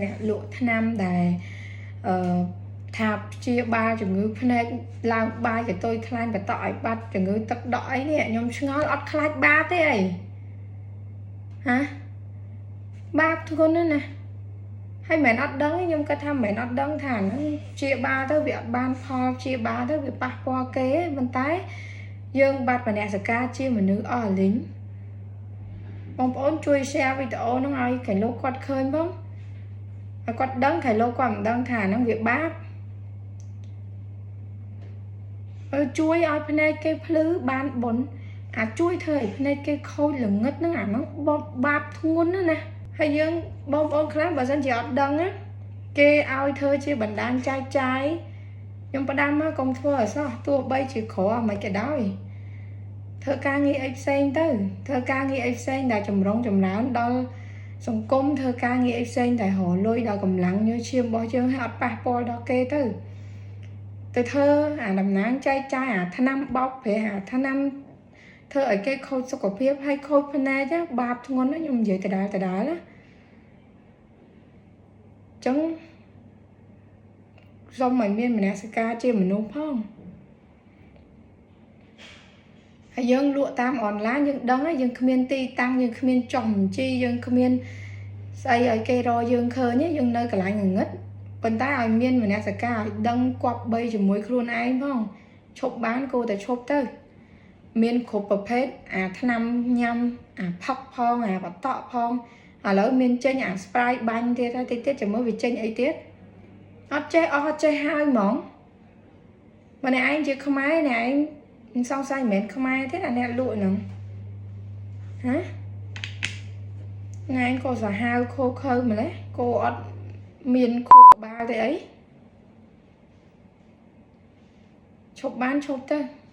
អ្នកលក់ថ្នាំដែលអឺថាព្យាបាលជំងឺភ្នែកឡើងបាយកតុយខ្លាញ់បតក់ឲ្យបាត់ជំងឺទឹកដក់អីនេះខ្ញុំឆ្ងល់អត់ខ្លាចបាបទេអីហាបាបធ្ងន់ណាស់ណាហើយមិនមែនអត់ដឹងទេខ្ញុំគិតថាមិនមែនអត់ដឹងថាហ្នឹងព្យាបាលទៅវាអត់បានផលព្យាបាលទៅវាប៉ះពាល់គេទេប៉ុន្តែយើងបាត់មនសិការជាមនុស្សអស់អាលីងបងប្អូនជួយ share វីដេអូហ្នឹងឲ្យកែលោកគាត់ឃើញផងឲ្យគាត់ដឹងកែលោកគាត់មិនដឹងថាហ្នឹងវាបាបអឺជួយឲ្យភ្នែកគេភ្លឺបានបុណ្យអាចជួយធ្វើឲ្យភ្នែកគេខូចល្ងឹតហ្នឹងអាហ្នឹងបបាបធ្ងន់ណាស់ណាហើយយើងបងប្អូនខ្លះបើសិនជាអត់ដឹងណាគេឲ្យធ្វើជាបណ្ដាញចែកចាយខ្ញុំផ្ដាំមកកុំធ្វើឲ្យសោះទោះបីជាក្រមិនក៏ដោយធ្វើការងារអីផ្សេងទៅធ្វើការងារអីផ្សេងដែលចម្រុងចម្រើនដល់សង្គមធ្វើការងារអីផ្សេងដែលរកលុយដល់កម្លាំងញើសឈាមរបស់យើងឲ្យអត់ប៉ះពាល់ដល់គេទៅទៅធ្វើអាតំណាងចែកចាយអាថ្នាំបោកប្រាស់អាថ្នាំធ្វើឲ្យគេខូចសុខភាពហើយខូចភ្នែកបាបធ្ងន់ណាខ្ញុំនិយាយដដែលដដែលណាចឹងសូមឲ្យមានមនសិការជាមនុស្សផងហើយយើងលក់តាមអនឡាញយើងដឹងហើយយើងគ្មានទីតាំងយើងគ្មានចុះបញ្ជីយើងគ្មានស្អីឲ្យគេរកយើងឃើញទេយើងនៅកន្លែងងងឹតប៉ុន្តែឲ្យមានមនសិការឲ្យដឹងគប្បីជាមួយខ្លួនឯងផងឈប់បានគួរតែឈប់ទៅមានគ្រប់ប្រភេទអាថ្នាំញ៉ាំអាផឹកផងអាបតក់ផងឥឡូវមានចេញអា Sprite បាញ់ទៀតហើយតិចទៀតចាំមើលវាចេញអីទៀតអត់ចេះអស់អត់ចេះហើយហ្មងបើអ្នកឯងជាខ្មែរអ្នកឯងសង្ស័យមិនមែនខ្មែរទេអាអ្នកលក់ហ្នឹងហ៎ណែឯងក៏សាហាវខូខើម្លេះគោអត់មានខួរក្បាលទេអីឈប់បានឈប់ទៅ។